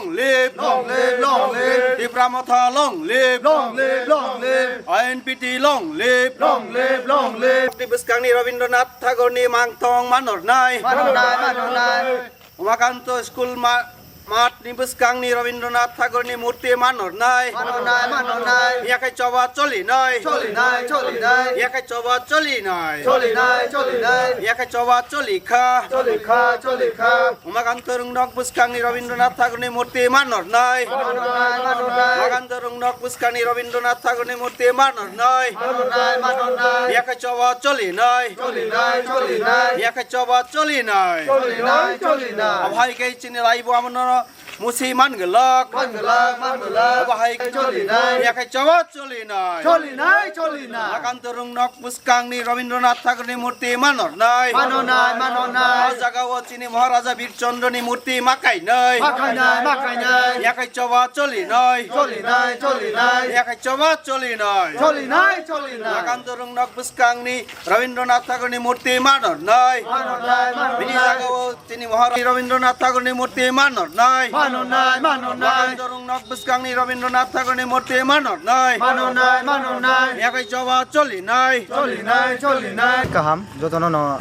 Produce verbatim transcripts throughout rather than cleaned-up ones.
Long live, long live, long live. Tipra Motha long live, long live, long live. I N P T long live, long live, long live. Ni bwskangni Rabindranath Thakurni mangthong manornai. Manornai, manornai. Umakanto School ma-, math ni bwskangni Rabindranath Thakurni murti manornai. Manornai, manornai. Yakhai choba cholinai. Cholinai, cholinai. Yakhai choba cholinai. Cholinai, cholinai. Yakhai choba cholikha. Cholikha, cholikha. Umakanto Rungnok bwskangni Rabindranath Thakurni murti manornai. Manornai, manornai. Umakanto Rungnok bwskangni Rabindranath Thakurni murti manornai. Manornai, manornai. Yakhai choba cholinai. Cholinai, cholinai. Yakhai choba cholinai. Cholinai, cholinai. Abohai khe chini laibu amono musi man glak. Man glak, man glak. Abohai cholinai. Yakhai choba cholinai. Cholinai, cholinai. Umakanto Rungnok bwskangni Rabindranath Thakurni murti manornai. Manornai, manornai. O jagao chini Maharaja Bir Chandra ni murti makainai. Makainai, makainai. Yakhai choba cholinai. Cholinai, cholinai. Yakhai choba cholinai. Cholinai, cholinai. Umakanto Rungnok bwskangni Rabindranath Thakurni murti manornai. Manornai, manornai. Bini jagao chini Maharaja Rabindranath Thakurni murti manornai. Manornai, manornai. Umakanto Rungnok bwskangni Rabindranath Thakurni murti manornai. Manornai, manornai. Yakhai choba cholinai. Cholinai, cholinai. Kaham, jotono no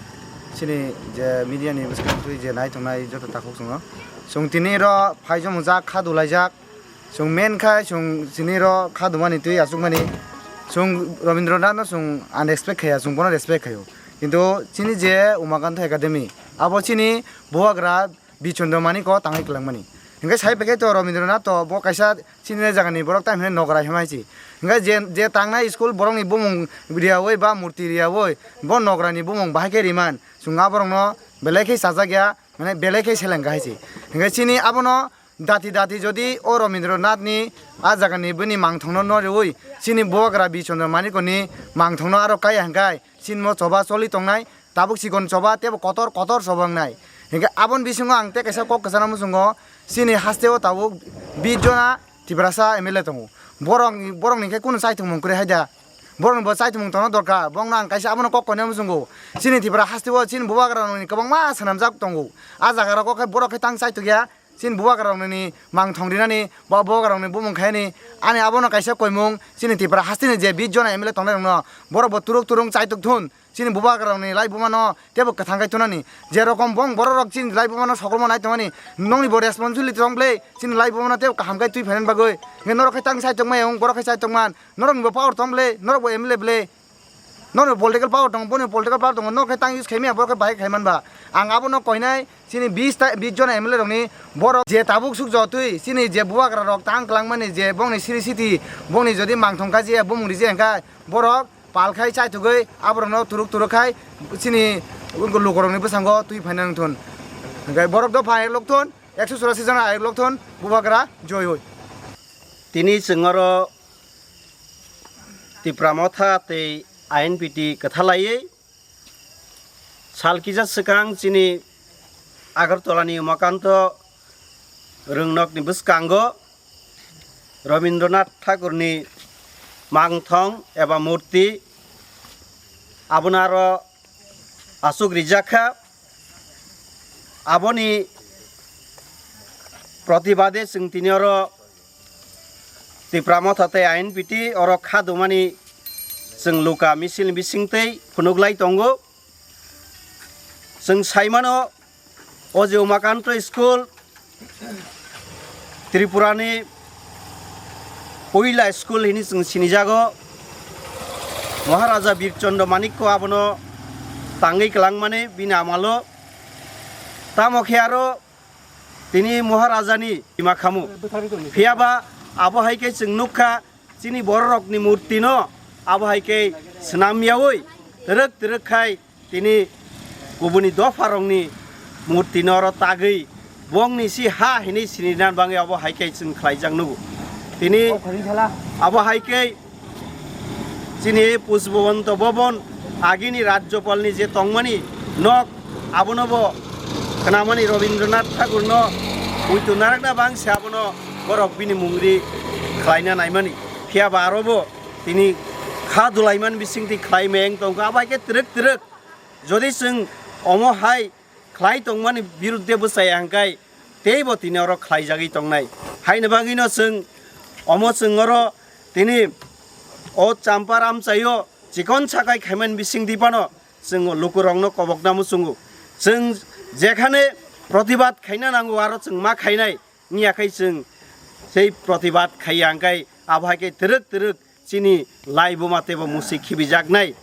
chini je media ni bwskang twi je nai tongnai joto takhuk chwngno. Chwng tini ro phaijakmung jak, kha dulaijak. Chwng men khai chwng chini ro kha dumani twi achukmani. Chwng Rabindranath no chwng unrespect khaiya, chwng bono respect khaio. Kintu chini je Umakanto Academy, abo chini bubagra Bichondro Manik o tangwi kwlangmani. Hinkhe sai pekhe to Rabindranath to bo kaisa chini jagani borok tamo hino nogra himai chi. Hinkhe je, je tangnai school borokni bumung riyaui ba murti riyaui bo nograni bumung bahai khe riman. Chwng a borokno belai khe chajakya, mane belai khe seleng kahai chi. Hinkhe chini abono dati dati jodi o Rabindranath ni a jagani bini mangthongno no riui chini bubagra Bichondro Manikoni mangthongno aro kaya hinkhe chini mo choba choli tongnai. Tabuk chikon choba tebo kotor kotor choba wngnai. Hinkhe aboni bisingo ang tei kaisa kok kwchana muchungo, chini hasteo tabuk bis jona Tiprasa M L A tongo. Borok, borokni khe kunu chaithokmung kwrwi hai da. Borokni bo chaithokmung tongna dorkar. Bongno ang kaisa abono kok koina muchungo. Chini Tipra hasteo chini bubagrarokni kwbangma swnamjak tongo. A jagarok khe borok khe tang chaithokya. Chini bubagrarokni mangthong rinani, bo bubagrarokni bumung khaini, ani abono kaisa koimung, chini Tipra hasteni je bis jona M L A tongnairokno, borokbo turuk turung chaitok thun, chini bubagrarokni laibumano teibo kwthang khai thunani. Je rokom bong bororok chini laibumano sokolma nai tongmani, nokni bo responsibility tong bwle, chini laibumano teibo kaham khai twi phainani bagwi. Hinkhe norok khe tang chaitok maya wng, borok khe chaitok man, norokni bo power tong bwle, norok bo M L A bwle. Nono political power tongo, boni political power tongo, nok khe tang use khaimaya, borok khe bahai khaiman ba. Ang abono koinai, chini bis ta, bis jona M L A rokni borok je tabuk suk jotwi, chini je bubagra rok tang kwlangmani je bongni siri siti, bongni jodi mangthong kajiya, bumung riji hwnkhe borok pal khai chaithogwi aborokno turuk turuk khai chini lukurokni bwskango twi phaina wngthun. Hwnkhe borok dopha ayok lokthun, ekso churasi jona ayok lokthun, bubagra joi hoi. Tini chwng oro Tipra Motha tei I N P T kwthalaiwi sal kisa swkang chini Agartala ni Umakanto Rwngnok ni bwskango Rabindranath Thakur ni mangthong eba murti abono aro aswk rijak kha. Aboni protibade chwng tini oro Tipra Motha tei I N P T oro kha dumani chwng luka misil ni bisingtwi phunuk lai tongo. Chwng sai mano, o je Umakanto School Tripura ni puila school hini chwng sinijago. Maharaja Bir Chandra Manikko abono tangwi kwlangmani bini amalo. Tamo khe aro tini Maharajani ima khamu. Phiyaba abo hai khe chwng nukha, chini bororokni murtino abo hai khe swnam yaui twrwk twrwk khai tini kubuni dopharokni murtino oro tagwi bongni si ha hinwi sinina bagwi abo hai khe chwng khlaijak nugo. Tini abo hai khe chini Pushpabanta Bhavan agini Rajyapalni je tongmani nok, abono bo khnamani Rabindranath Thakurno uitu narakna bangse abono borok bini mungri khlaina naimani. Phiyaba arobo tini kha dulaimani bisingtwi khlai meng tongkha, abo hai khe twrwk twrwk. Jodi chwng omo hai khlai tongmani birudde bwchaya hwnkhe teibo tini oro khlaijagwi tongnai. Haini bagwino chwng omo chwng oro tini o Champar amchaio chikon sakai khaimani bisingtwi phano chwng lukurokno kobokna muchungo. Chwng jekhane protibad khaina nango, aro chwng ma khainai wngya khe chwng sei protibad khaiya hwnkhe abo hai khe twrwk twrwk chini laibuma teibo musi khibijaknai.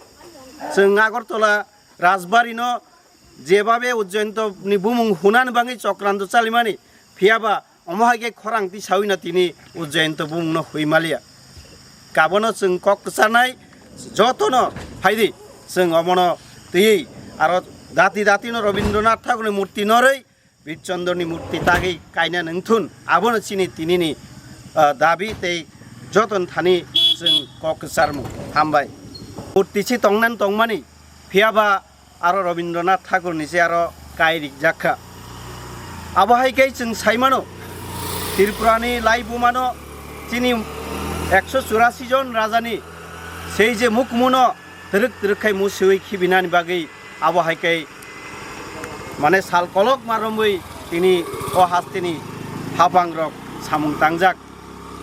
Chwng Agartala Rajbari no jebabe Ujjayantoni bumung hunani bagwi chokranto chalimani, phiyaba omo hai khe khorang tisawi no tini Ujjayanto bumung no hui maliya. Kabono chwng kok kwcharnai jotono phaidi, chwng omono twiwi aro dati dati no Rabindranath Thakurni murti norwi Birchandorni murti tagwi kaina nangthun, abono chini tinini, ah, dabi tei joton thani chwng kok kwcharmung. Hambai. Murti se tongnan tongmani, phiyaba aro Rabindranath Thakurni se aro kai rijak kha. Abo hai khe chwng sai mano, Tripurani laibumano chini ekso churasi jon rajani sei je mukumuno twrwk twrwk khai musiwi khibinani bagwi abo hai khe mane sal kolok ma romwi tini o hasteni habangrok samung tangjak.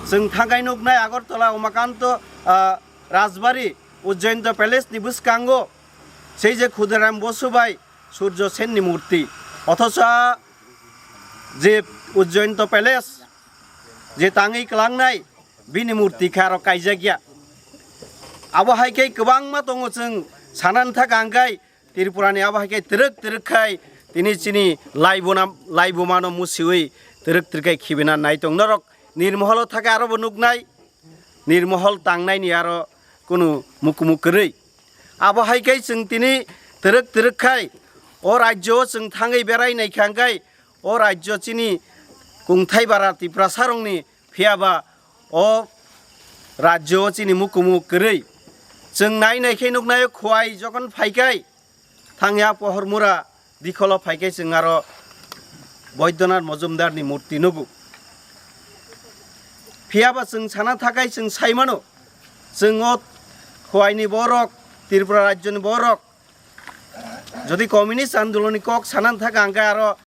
Chwng thangkai nuknai Agartala Umakanto, ah, Rajbari Ujjayanta Palace ni bwskango sei je Khudiram Bosu bai Surjo Senni murti, othocho a je Ujjayanta Palace je tangwi kwlangnai bini murti khe aro kaijakya. Abo hai khe kwbangma tongo, chwng sanani thaka hwnkhe Tripurani abo hai khe twrwk twrwk khai tini chini laibuna-, laibumano musiwi twrwk twrwk khai khibina nai tong. Norok Nirmoholo thaka arobo nuknai, Nirmohol tangnaini aro kunu mukumu kwrwi. Abo hai khe chwng tini twrwk twrwk khai o rajyo o chwng thangwi berai naikha hwnkhe o rajyo chini kungthai bara Tiprasarokni, phiyaba o rajyo o chini mukumu kwrwi. Chwng nai nai khe nuknai o Khowai jokon phaikhai thangya Pohormura dikholo phaikhai chwng aro Boidyanath Mojumdarni murti nugo. Phiyaba chwng sana thakhai chwng sai mano, chwng o Khowaini borok, Tripura rajyoni borok, jodi communist andolonni kok sana thaka hwnkhe aro